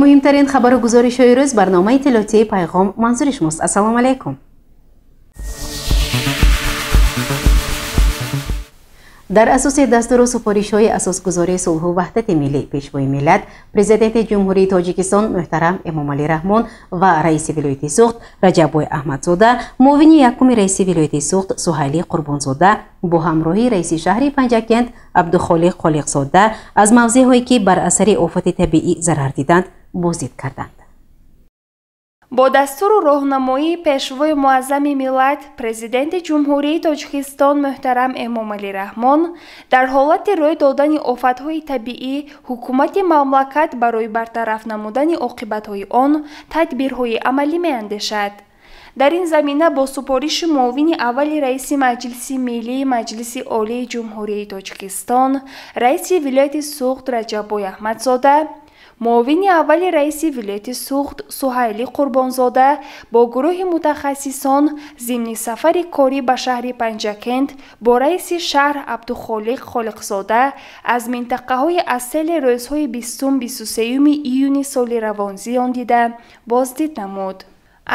Муҳимтарин хабару гузоришҳои рӯз барномаи иттилоотии Пайғом манзури шумост. Ассалому алайкум. Дар асоси дастуру супоришҳои асосгузории сулҳу ваҳдати миллӣ, Пешвои миллат, Президенти Ҷумҳурии Тоҷикистон муҳтарам Эмомалӣ Раҳмон ва раиси вилояти Суғд Раҷаббой Аҳмадзода, муовини якуми раиси вилояти Суғд Суҳайлӣ Қурбонзода бо ҳамроҳии раиси шаҳри Панҷакент Абдухолиқ Холиқзода аз мавзеъҳое ки бар асари офати табиӣ зарар диданд боздид карданд. Бо дастуру роҳнамоии Пешвои муаззами миллат, Президенти Ҷумҳурии Тоҷикистон муҳтарам Эмомалӣ Раҳмон, дар ҳолати рӯй додани офатҳои табиӣ ҳукумати мамлакат барои бартараф намудани оқибатҳои он тадбирҳои амалӣ меандешад. Дар ин замина бо супориши муовини аввали раиси Маҷлиси Миллии Маҷлиси Олии Ҷумҳурии Тоҷикистон, раиси вилояти Суғд Раҷаббой Аҳмадзода, муовини аввали раиси вилояти Суғд Суҳайлӣ Қурбонзода бо гурӯҳи мутахассисон зимни сафари корӣ ба шаҳри Панҷакент бо раиси шаҳр Абдухолиқ Холиқзода аз минтақаҳои аз сели рӯзҳои 20-23 июни соли равон зиён дида боздид намуд.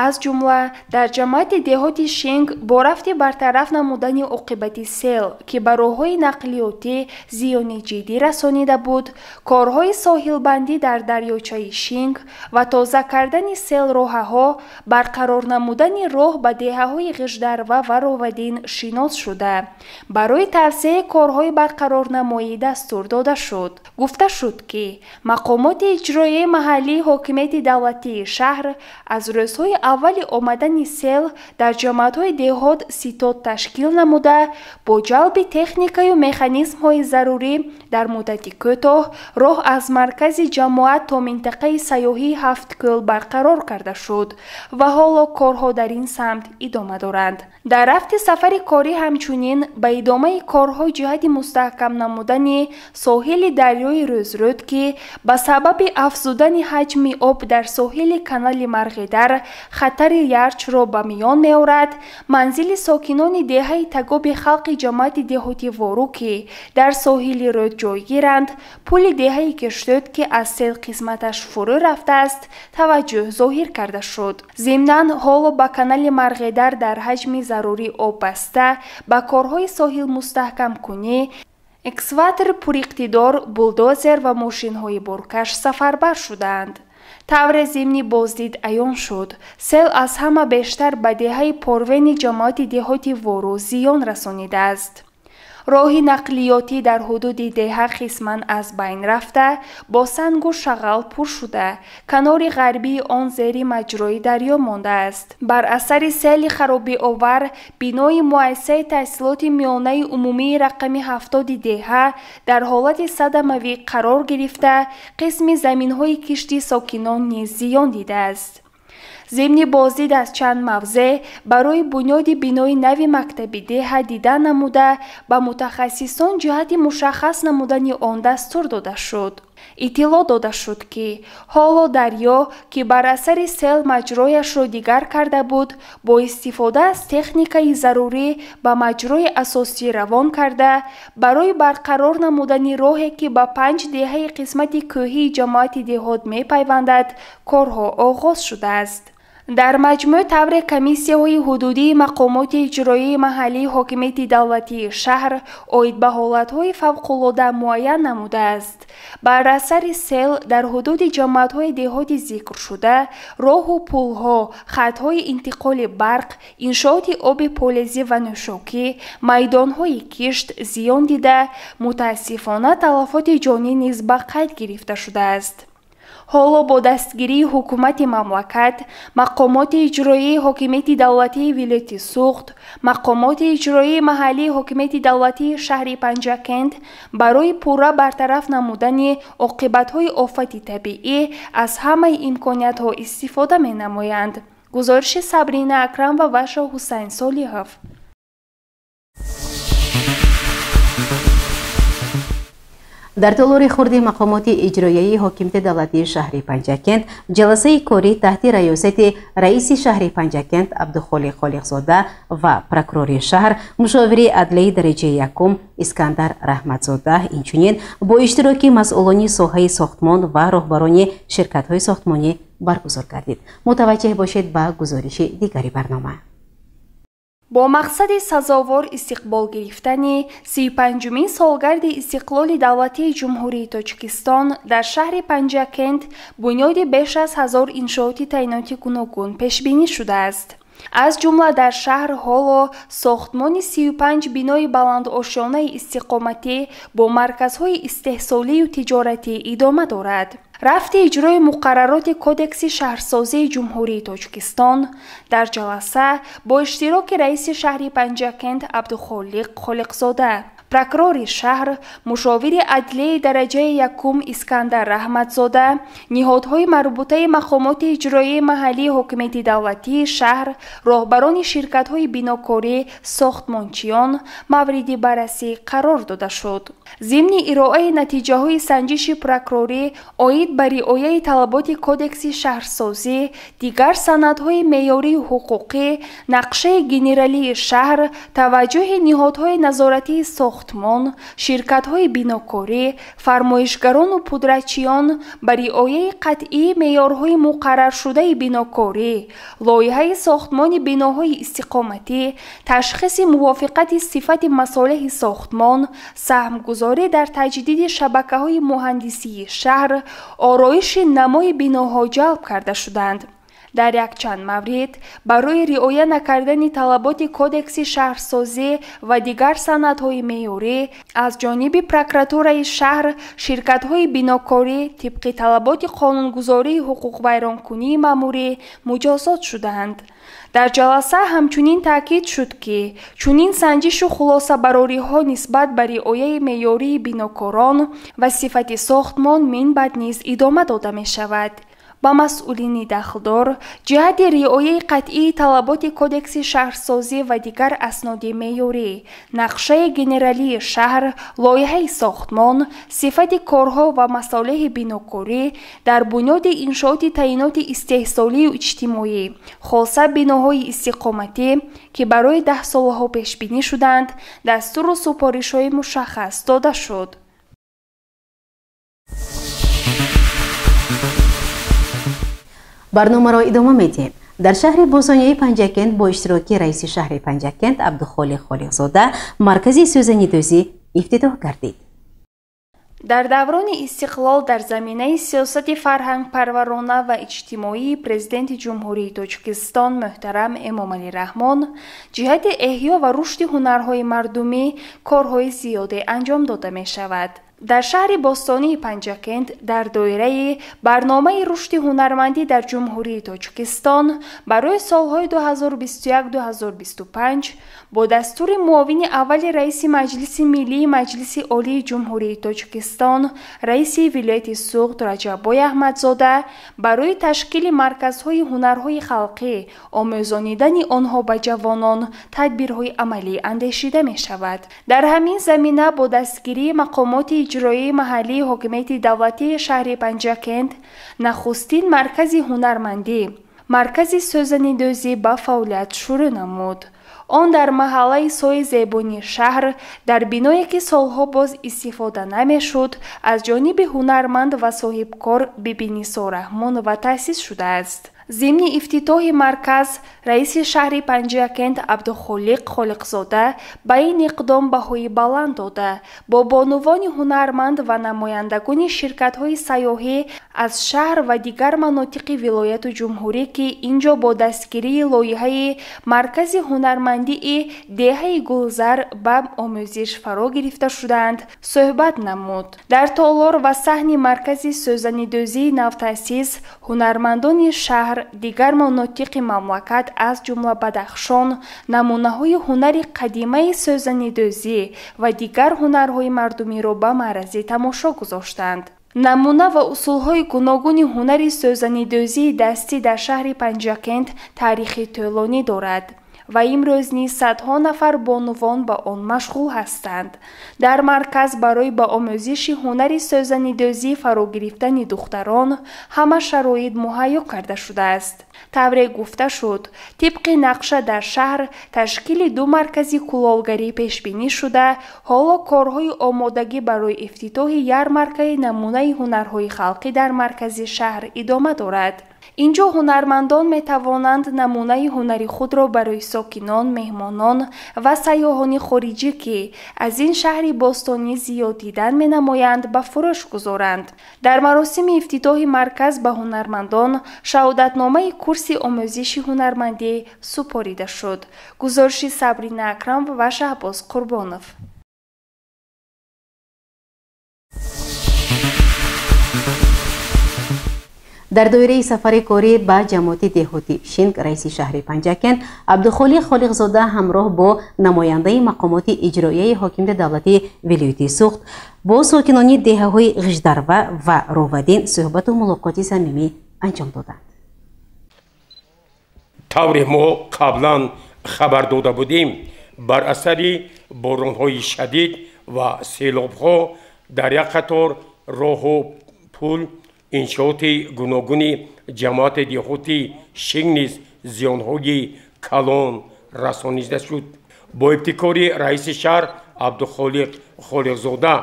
Аз ҷумла дар ҷамоати деҳоти Шинг бо рафти бартараф намудани оқибати сел, ки ба роҳҳои нақлиётӣ зиёни ҷиддӣ расонида буд, корҳои соҳилбандӣ дар дарёчаи Шинг ва тоза кардани селроҳаҳо, барқарор намудани роҳ ба деҳаҳои Ғиждарва ва Ровадин шинос шуда, барои тавсеаи корҳои барқарорнамоӣ дастур дода шуд. Гуфта шуд, ки мақомоти иҷроияи маҳаллии ҳокимияти давлатии шаҳр аз рӯзҳои аввали омадани сел дар ҷамоатҳои деҳот ситод ташкил намуда, бо ҷалби техникаю механизмҳои зарурӣ дар муддати кӯтоҳ роҳ аз маркази ҷамоат то минтақаи сайёҳии Ҳафткӯл барқарор карда шуд ва ҳоло корҳо дар ин самт идома доранд. Дар рафти сафари корӣ ҳамчунин ба идомаи корҳо ҷиҳати мустаҳкам намудани соҳили дарёи Рӯзрӯд, ки ба сабаби афзудани ҳаҷми об дар соҳили канали Марғидар хатари ярчро ба миён меорад, манзили сокинони деҳаи Тагоби халқи ҷамоати деҳоти Вору, ки дар соҳили рӯд ҷойгиранд, пули деҳаи Киштӯд, ки аз сел қисматаш фурӯ рафтааст, таваҷҷӯҳ зоҳир карда шуд. Зимнан ҳоло ба канали Марғидар дар ҳаҷми зарурӣ об баста, ба корҳои соҳилмустаҳкамкунӣ экскаватор пуриқтидор, булдозер ва мошинҳои боркаш сафарбар шудаанд. Тавре зимни боздид аён шуд, сел аз ҳама бештар ба деҳаи Порвени ҷамоати деҳоти Вору зиён расонидааст. Роҳи нақлиётӣ дар ҳудуди деҳа қисман аз байн рафта, бо сангу шағал пур шуда, канори ғарбии он зери маҷрои дарё мондааст. Бар асари сели харобиовар бинои муассисаи таҳсилоти миёнаи умумии рақами 70 деҳа дар ҳолати садамавӣ қарор гирифта, қисми заминҳои кишти сокинон низ зиён дидааст. Зимни боздид аз чанд мавзеъ барои бунёди бинои нави мактаби деҳа дида намуда, ба мутахассисон ҷиҳати мушаххас намудани он дастур дода шуд. Иттилоъ дода шуд, ки ҳоло дарё, ки бар асари сел маҷрояшро дигар карда буд, бо истифода аз техникаи зарурӣ ба маҷрои асосӣ равон карда, барои барқарор намудани роҳе, ки ба 5 деҳаи қисмати кӯҳии ҷамоати деҳот мепайвандад, корҳо оғоз шудааст. Дар маҷмӯъ тавре комиссияҳои ҳудудии мақомоти иҷроияи маҳаллии ҳокимияти давлатии шаҳр оид ба ҳолатҳои фавқулода муайян намудааст. Бар асари сел дар ҳудуди ҷамоатҳои деҳоти зикршуда роҳу пулҳо, хатҳои интиқоли барқ, иншооти оби полезӣ ва нӯшокӣ, майдонҳои кишт зиён дида, мутаассифона талафоти ҷонӣ низ ба қайд гирифта шудааст. Ҳоло бо дастгирии ҳукумати мамлакат, мақомоти иҷроияи ҳокимияти давлатии вилояти Суғд, мақомоти иҷроияи маҳаллии ҳокимияти давлатии шаҳри Панҷакент барои пурра бартараф намудани оқибатҳои офати табиӣ аз ҳамаи имкониятҳо истифода менамоянд. Гузориши Сабрина Акрамова ва Шоҳ Ҳусайн Солиҳов. Дар толори хурди мақомоти иҷроияи ҳокимияти давлатии шаҳри Панҷакент ҷаласаи корӣ таҳти раёсати раиси шаҳри Панҷакент Абдухолиқ Холиқзода ва прокурори шаҳр, мушовири адлияи дараҷаи якум Искандар Раҳматзода, инчунин бо иштироки масъулони соҳаи сохтмон ва роҳбарони ширкатҳои сохтмонӣ баргузор гардид. Мутаваҷҷеҳ бошед ба гузориши дигари барнома. Бо мақсади сазовор истиқбол гирифтани 35-умин солгарди истиқлоли давлатии Ҷумҳурии Тоҷикистон дар шаҳри Панҷакент бунёди беш аз 1000 иншооти таъиноти гуногун пешбинӣ шудааст. Аз ҷумла дар шаҳр ҳоло сохтмони 35 бинои баландошёнаи истиқоматӣ бо марказҳои истеҳсолию тиҷоратӣ идома дорад. Рафти иҷрои муқаррароти Кодекси шаҳрсозии Ҷумҳурии Тоҷикистон дар ҷаласа бо иштироки раиси шаҳри Панҷакент Абдухолиқ Холиқзода, прокурори шаҳр, мушовири адлияи дараҷаи якум Искандар Раҳматзода, ниҳодҳои марбутаи мақомоти иҷроияи маҳаллии ҳокимияти давлатии шаҳр, роҳбарони ширкатҳои бинокорӣ, сохтмончиён мавриди баррасӣ қарор дода шуд. Зимни ироаи натиҷаҳои санҷиши прокурорӣ оид ба риояи талаботи Кодекси шаҳрсозӣ, дигар санадҳои меъёрию ҳуқуқӣ, нақшаи генералии шаҳр, таваҷҷӯҳи ниҳодҳои назоратии сохтмон, ширкатҳои бинокорӣ, фармоишгарону пудратчиён ба риояи қатъии меъёрҳои муқарраршудаи бинокорӣ, лоиҳаи сохтмони биноҳои истиқоматӣ, ташхиси мувофиқати сифати масолеҳи сохтмон, саҳмгузорӣ дар таҷдиди шабакаҳои муҳандисии шаҳр, ороиши намои биноҳо ҷалб карда шуданд. Дар якчанд маврид барои риоя накардани талаботи Кодекси шаҳрсозӣ ва дигар санадҳои меъёрӣ аз ҷониби прокуратураи шаҳр ширкатҳои бинокорӣ тибқи талаботи қонунгузории ҳуқуқвайронкунии маъмурӣ муҷозот шуданд. Дар ҷаласа ҳамчунин таъкид шуд, ки чунин санҷишу хулосабарориҳо нисбат ба риояи меъёрии бинокорон ва сифати сохтмон минбаъд низ идома дода мешавад. Ба масъулини дахлдор ҷиҳати риояи қатъии талаботи Кодекси шаҳрсозӣ ва дигар асноди меъёрӣ, нақшаи генералии шаҳр, лоиҳаи сохтмон, сифати корҳо ва масолеҳи бинокорӣ дар бунёди иншооти таъиноти истеҳсолию иҷтимоӣ, хоса биноҳои истиқоматӣ, ки барои даҳсолаҳо пешбинӣ шуданд, дастуру супоришҳои мушаххас дода шуд. Барномаро идома медиҳем. Дар шаҳри Босонияи Панҷакент бо иштироки раиси шаҳри Панҷакент Абдухолиқ Холиқзода маркази сӯзанидӯзӣ ифтитоҳ гардид. Дар даврони истиқлол дар заминаи сиёсати фарҳангпарварона ва иҷтимоии Президенти Ҷумҳурии Тоҷикистон муҳтарам Эмомалӣ Раҳмон ҷиҳати эҳё ва рушди ҳунарҳои мардумӣ корҳои зиёде анҷом дода мешавад. Дар шаҳри бостонии Панҷакент дар доираи барномаи рушди ҳунармандӣ дар Ҷумҳурии Тоҷикистон барои солҳои 2021-2025 бо дастури муовини аввали раиси Маҷлиси Миллии Маҷлиси Олии Ҷумҳурии Тоҷикистон, раиси вилояти Суғд Раҷаббой Аҳмадзода барои ташкили марказҳои ҳунарҳои халқӣ, омӯзонидани онҳо ба ҷавонон тадбирҳои амалӣ андешида мешавад. Дар ҳамин замина бо дастгирии мақомоти иҷроияи маҳаллии ҳокимияти давлатии шаҳри Панҷакент нахустин маркази ҳунармандӣ, маркази сӯзанидӯзӣ ба фаъолият шурӯъ намуд. Он дар маҳаллаи сои зебонии шаҳр, дар биное ки солҳо боз истифода намешуд, аз ҷониби ҳунарманд ва соҳибкор Бибинисо Раҳмонова таъсис шудааст. Зимни ифтитоҳи марказ раиси шаҳри Панҷакент Абдухолиқ Холиқзода ба ин иқдом баҳои баланд дода, бо бонувони ҳунарманд ва намояндагони ширкатҳои сайёҳӣ аз шаҳр ва дигар манотиқи вилояту ҷумҳурӣ, ки ин ҷо бо дастгирии лоиҳаи маркази ҳунармандии деҳаи Гулзар ба омӯзиш фаро гирифта шудаанд, суҳбат намуд. Дар толор ва саҳни маркази сӯзанидӯзии навтаъсис ҳунармандони шаҳр, дигар манотиқи мамлакат аз ҷумла Бадахшон, намунаҳои ҳунари қадимаи сӯзанидӯзӣ ва дигар ҳунарҳои мардумиро ба маърази тамошо гузоштанд. Намуна ва усулҳои гуногуни ҳунари сӯзанидӯзии дастӣ дар шаҳри Панҷакент таърихи тӯлонӣ дорад ва имрӯз низ садҳо нафар бонувон ба он машғул ҳастанд. Дар марказ барои ба омӯзиши ҳунари сӯзанидӯзӣ фаро гирифтани духтарон ҳама шароит муҳайё карда шудааст. Тавре гуфта шуд, тибқи нақша дар шаҳр ташкили ду маркази кулолгарӣ пешбинӣ шуда, ҳоло корҳои омодагӣ барои ифтитоҳи ярмаркаи намунаи ҳунарҳои халқӣ дар маркази шаҳр идома дорад. Инҷо ҳунармандон метавонанд намунаи ҳунари худро барои сокинон, меҳмонон ва сайёҳони хориҷӣ, ки аз ин шаҳри бостонӣ зиёд дидан менамоянд, ба фурӯш гузоранд. Дар маросими ифтитоҳи марказ ба ҳунармандон шаҳодатномаи курси омӯзиши ҳунармандӣ супорида шуд. Гузориши Сабрина Акрам ва Шаҳбоз Қурбонов. Дар доираи сафари корӣ ба ҷамоати деҳоти Шинг раиси шаҳри Панҷакент Абдухолиқ Холиқзода ҳамроҳ бо намояндаи мақомоти иҷроияи ҳокимияти давлатии вилояти Суғд бо сокинони деҳаҳои Ғиждарва ва Ровадин суҳбату мулоқоти самимӣ анҷом доданд. Тавре мо қаблан хабар дода будем, бар асари боронҳои шадид ва селобҳо дар як қатор роҳу пул иншооти гуногуни ҷамоати деҳоти Шинг низ зиёнҳои калон расонида шуд. Бо ибтикори раиси шаҳр Абдухолиқ Холиқзода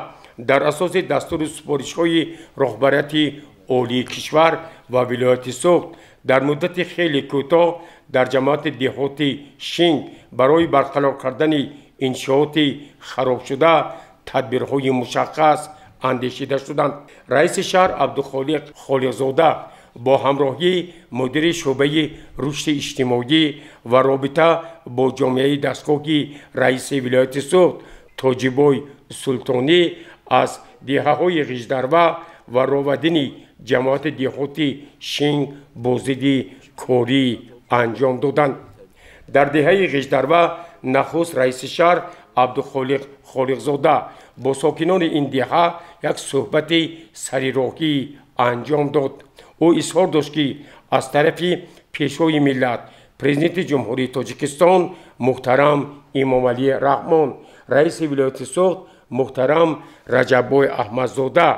дар асоси дастуру супоришҳои роҳбарияти олии кишвар ва вилояти Суғд дар муддати хеле кӯтоҳ дар ҷамоати деҳоти Шинг барои барқарор кардани иншооти харобшуда тадбирҳои мушаххас андешида шуданд. Раиси шаҳр Абдухолиқ Холиқзода бо ҳамроҳии мудири шӯъбаи рушди иҷтимоӣ ва робита бо ҷомеаи дастгоҳи раиси вилояти Суғд Тоҷибой Султонӣ аз деҳаҳои Ғиждарва ва Ровадини ҷамоати деҳоти Шинг боздиди корӣ анҷом доданд. Дар деҳаи Ғиждарва нахуст раиси шаҳр Абдухолиқ Холиқзода бо сокинони ин деҳа як суҳбати сарироҳӣ анҷом дод. Ӯ изҳор дошт, ки аз тарафи Пешвои миллат, Президенти Ҷумҳурии Тоҷикистон муҳтарам Эмомалӣ Раҳмон, раиси вилояти Суғд муҳтарам Раҷаббой Аҳмадзода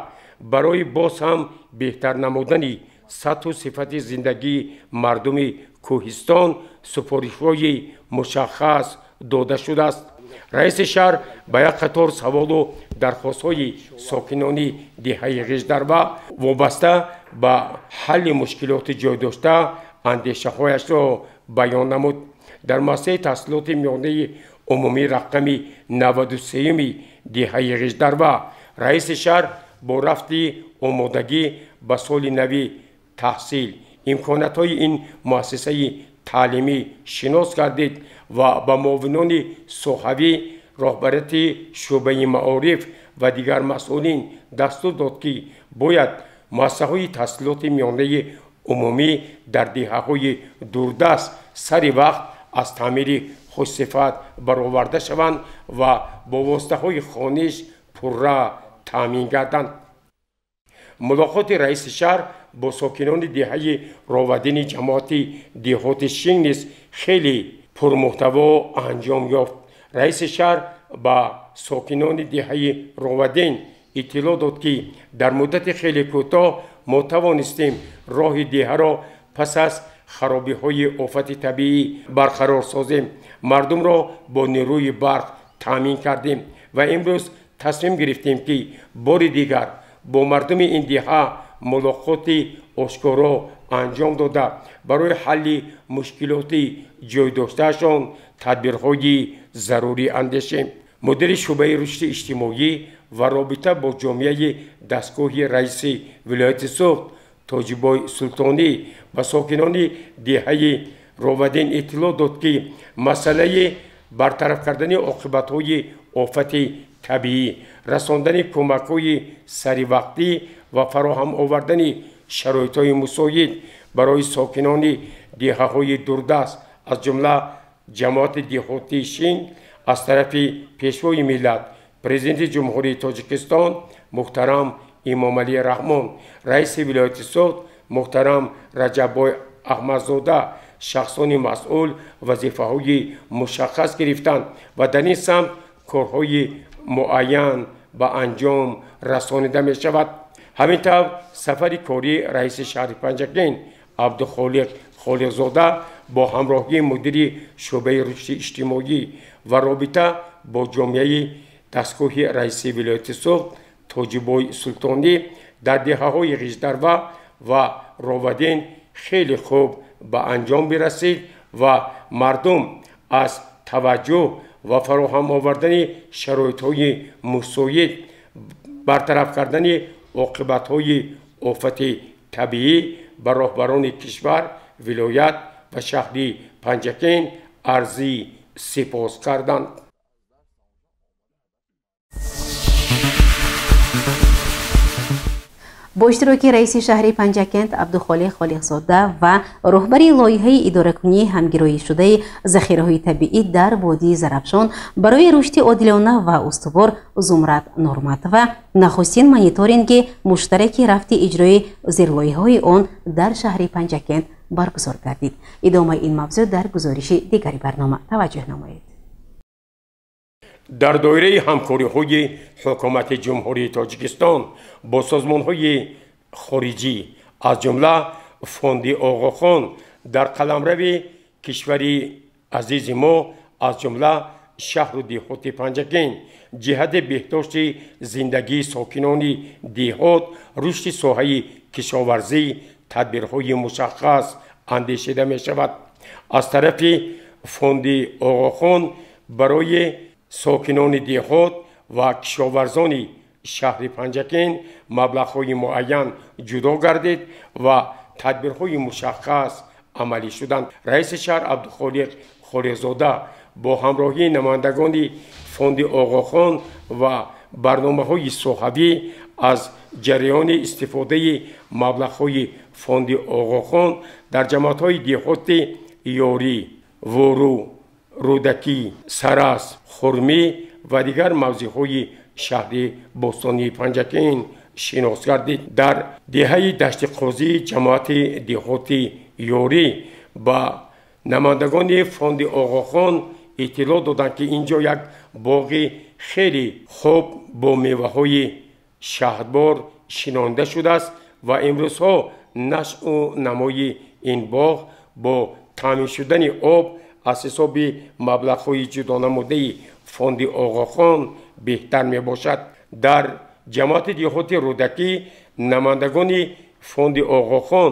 барои боз ҳам беҳтар намудани сатҳу сифати зиндагии мардуми кӯҳистон супоришҳои мушаххас дода шудааст. Раиси шаҳр ба як қатор саволу дархостҳои сокинони деҳаи Ғиждарва вобаста ба ҳалли мушкилоти ҷой дошта андешаҳояшро баён намуд. Дар муассисаи таҳсилоти миёнаи умумии рақами 93-юми деҳаи Ғиждарва раиси шаҳр бо рафти омодагӣ ба соли нави таҳсил имкониятҳои ин муассисаи таълимӣ шинос гардид ва ба муовинони соҳавӣ, роҳбарияти шӯъбаи маориф ва дигар масъулин дастур дод, ки бояд муассисаҳои таҳсилоти миёнаи умумӣ дар деҳаҳои дурдаст сари вақт аз таъмири хушсифат бароварда шаванд ва бо воситаҳои хониш пурра таъмин гарданд. Мулоқоти раиси шаҳр бо сокинони деҳаи Ровадини ҷамоати деҳоти Шинг низ хеле пурмуҳтаво анҷом ёфт. Раиси шаҳр ба сокинони деҳаи Ровадин иттилоъ дод, ки дар муддати хеле кӯтоҳ мо тавонистем роҳи деҳаро пас аз харобиҳои офати табиӣ барқарор созем, мардумро бо нерӯи барқ таъмин кардем ва имрӯз тасмим гирифтем, ки бори дигар бо мардуми ин деҳа мулоқоти ошкоро анҷом дода барои ҳалли мушкилоти ҷой доштаашон тадбирҳои зарурӣ андешем. Мудири шӯъбаи рушди иҷтимоӣ ва робита бо ҷомеаи дастгоҳи раиси вилояти Суғд Тоҷибой Султонӣ ба сокинони деҳаи Ровадин иттилоъ дод, ки масъалаи бартараф кардани оқибатҳои офати табиӣ, расондани кӯмакҳои саривақтӣ ва фароҳам овардани шароитҳои мусоид барои сокинони деҳаҳои дурдаст, аз ҷумла ҷамоати деҳоти Шинг, аз тарафи Пешвои миллат, Президенти Ҷумҳурии Тоҷикистон муҳтарам Эмомалӣ Раҳмон, раиси вилояти Суғд муҳтарам Раҷаббой Аҳмадзода Шахсони масъул вазифаҳои мушаххас гирифтанд ва дар ин самт корҳои муайян ба анҷом расонида мешавад. Ҳамин тавр сафари кории раиси шаҳри Панҷакент Абдухолиқ Холиқзода бо ҳамроҳии мудири шӯъбаи рушди иҷтимоӣ ва робита бо ҷомеаи дастгоҳи раиси вилояти Суғд Тоҷибой Султонӣ дар деҳаҳои Ғиждарва ва Ровадин хеле хуб ба анҷом бирасид ва мардум аз таваҷҷӯҳ ва фароҳам овардани шароитҳои мусоид, бартараф кардани оқибатҳои офати табиӣ ба роҳбарони кишвар, вилоят ва шаҳри Панҷакент арзи сипос карданд. Бо иштироки раиси шаҳри Панҷакент Абдухолиқ Холиқзода ва роҳбари лоиҳаи идоракунии ҳамгироишудаи захираҳои табиӣ дар водии Зарафшон барои рушди одилона ва устувор Зумрад Норматова нахустин мониторинги муштараки рафти иҷрои зерлоиҳаҳои он дар шаҳри Панҷакент баргузор гардид. Идомаи ин мавзӯъ дар гузориши дигари барнома таваҷҷӯҳ намоед. Дар доираи ҳамкориҳои ҳукумати Ҷумҳурии Тоҷикистон бо созмонҳои хориҷӣ, аз ҷумла фонди Оғохон дар қаламрави кишвари азизи мо, аз ҷумла шаҳру деҳоти Панҷакент, ҷиҳати беҳдошти зиндагии сокинони деҳот, рушди соҳаи кишоварзӣ тадбирҳои мушаххас андешида мешавад. Аз тарафи фонди Оғохон барои сокинони деҳот ва кишоварзони шаҳри Панҷакент маблағҳои муайян ҷудо гардид ва тадбирҳои мушаххас амалӣ шуданд. Раиси шаҳр Абдухолиқ Холиқзода бо ҳамроҳии намояндагони фонди Оғохон ва барномаҳои соҳавӣ аз ҷараёни истифодаи маблағҳои фонди Оғохон дар ҷамоатҳои деҳоти Ёрӣ, Вору, Рӯдакӣ, Сарас, Хурмӣ ва дигар мавзеъҳои шаҳри бостонии Панҷакент шинос гардид. Дар деҳаи Дашти Қозӣ ҷамоати деҳоти Ёрӣ ба намояндагони фонди Оғохон иттилоъ доданд, ки ин ҷо як боғи хеле хуб бо меваҳои шаҳдбор шинонда шудааст ва имрӯзҳо нашъу намои ин боғ бо таъмин шудани об аз ҳисоби маблағҳои ҷудонамудаи фонди Оғохон беҳтар мебошад. Дар ҷамоати деҳоти Рӯдакӣ намояндагони фонди Оғохон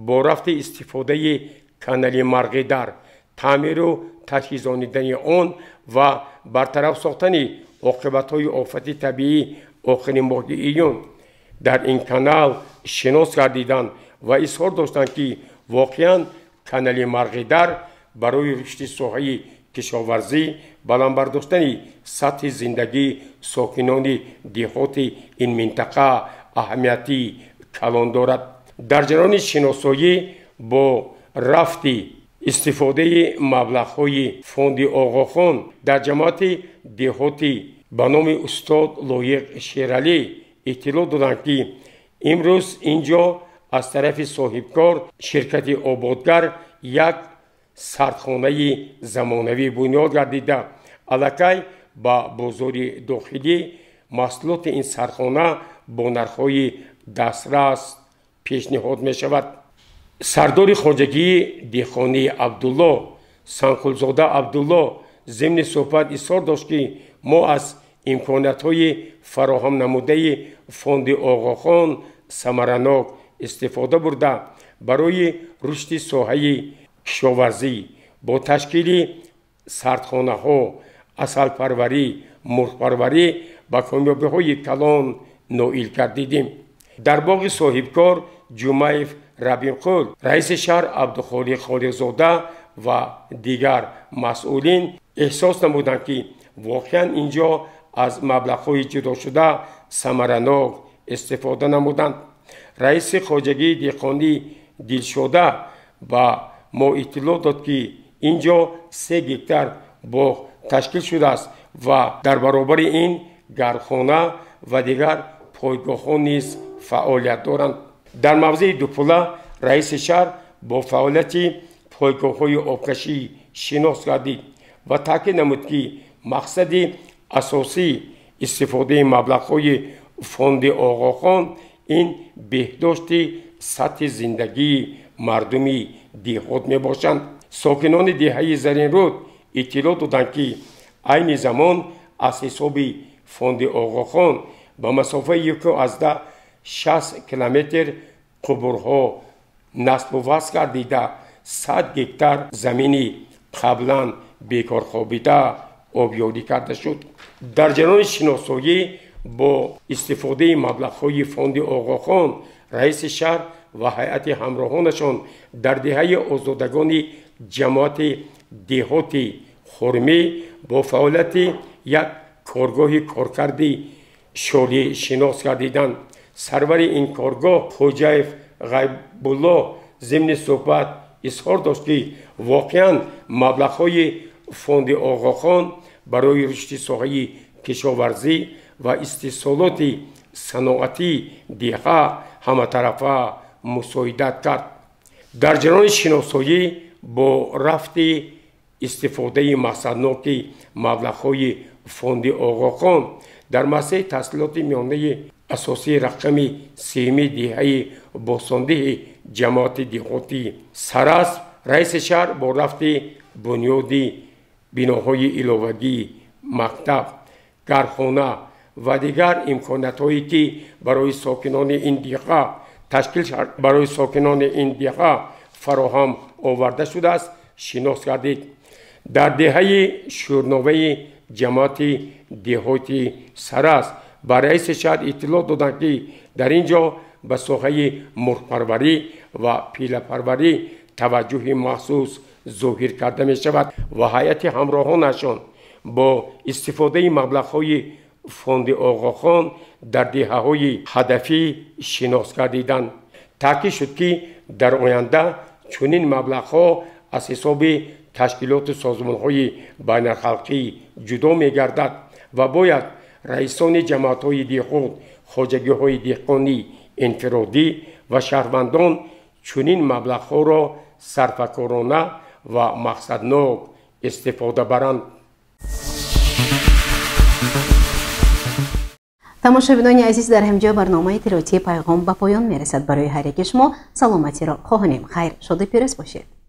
бо рафти истифодаи канали Марғидар, таъмиру таҷҳизонидани он ва бартараф сохтани оқибатҳои офати табиӣ охири моҳи июн дар ин канал шинос гардиданд ва изҳор доштанд, ки воқеан канали Марғидар барои рушди соҳаи кишоварзӣ, баланд бардоштани сатҳи зиндагии сокинони деҳоти ин минтақа аҳамияти калон дорад. Дар ҷараёни шиносоӣ бо рафти истифодаи маблағҳои фонди Оғохон дар ҷамоати деҳотӣ ба номи устод Лоиқ Шералӣ иттилоъ доданд, ки имрӯз ин ҷо аз тарафи соҳибкор ширкати Ободгар як сардхонаи замонавӣ бунёд гардида, аллакай ба бозори дохилӣ маҳсулоти ин сардхона бо нархҳои дастрас пешниҳод мешавад. Сардори хоҷагии деҳқонии Абдулло Санқулзода Абдулло зимни суҳбат изҳор дошт, ки мо аз имкониятҳои фароҳам намудаи фонди Оғохон самаранок истифода бурда, барои рушди соҳаи кишоварзӣ бо ташкили сардхонаҳо, асалпарварӣ, мурғпарварӣ ба комёбиҳои калон ноил гардидем. Дар боғи соҳибкор Ҷумаев Рабимқул, раиси шаҳр Абдухолиқ Холиқзода ва дигар масъулин эҳсос намуданд, ки воқеан ин ҷо аз маблағҳои ҷудошуда самаранок истифода намуданд. Раиси хоҷагии деҳқонӣ Дилшода ба мо иттилоъ дод, ки ин ҷо 3 гектар боғ ташкил шудааст ва дар баробари ин гармхона ва дигар пойгоҳҳо низ фаъолият доранд. Дар мавзеи Дупула раиси шаҳр бо фаъолияти пойгоҳҳои обкашӣ шинос гардид ва таъкид намуд, ки мақсади асосии истифодаи маблағҳои фонди Оғохон ин беҳдошти сатҳи зиндагии мардуми деҳот мебошанд. Сокинони деҳаи Заринруд иттилоъ доданд, ки айни замон аз ҳисоби фонди Оғохон ба масофаи 1,6 километр қубурҳо насбу васл гардида, 100 гектар замини қаблан бекорхобида обёрӣ карда шуд. Дар ҷараёни шиносоӣ бо истифодаи маблағҳои фонди Оғохон раиси шаҳр ва ҳайати ҳамроҳонашон дар деҳаи озодагони ҷамоати деҳоти Хурмӣ бо фаъолияти як коргоҳи коркарди шолӣ шинос гардиданд. Сарвари ин коргоҳ Хоҷаев Ғайбулло зимни суҳбат изҳор дошт, ки воқеан маблағҳои фонди Оғохон барои рушди соҳаи кишоварзӣ ва истеҳсолоти саноатии деҳа ҳаматарафа мусоидат кард. Дар ҷараёни шиносоӣ бо рафти истифодаи мақсадноки маблағҳои фонди Оғохон дар муассисаи таҳсилоти миёнаи асосии рақами сеюми деҳаи Босондиҳи ҷамоати деҳоти Сарасп раиси шаҳр бо рафти бунёди биноҳои иловагии мактаб, гархона ва дигар имкониятҳое, ки барои сокинони ин деҳа ташкил барои сокинони ин деҳа фароҳам оварда шудааст, шинос гардид. Дар деҳаи Шӯрноваи ҷамоати деҳоти Сарасп ба раиси шаҳр иттилоъ доданд, ки дар ин ҷо ба соҳаи мурғпарварӣ ва пилапарварӣ таваҷҷӯҳи махсус зоҳир карда мешавад ва ҳайати ҳамроҳонашон бо истифодаи маблағҳои фонди Оғохон дар деҳаҳои ҳадафӣ шинос гардиданд. Таъкид шуд, ки дар оянда чунин маблағҳо аз ҳисоби ташкилоту созмонҳои байналхалқӣ ҷудо мегардад ва бояд раисони ҷамоатҳои деҳот, хоҷагиҳои деҳқонӣ, инфиродӣ ва шаҳрвандон чунин маблағҳоро сарфакорона ва мақсаднок истифода баранд. Тамошобинони азиз, дар ҳамҷо барномаи иттилоотии Пайғом ба поён мерасад. Барои ҳар яки шумо саломатиро хоҳонем. Хайр, шоду пирӯз бошед.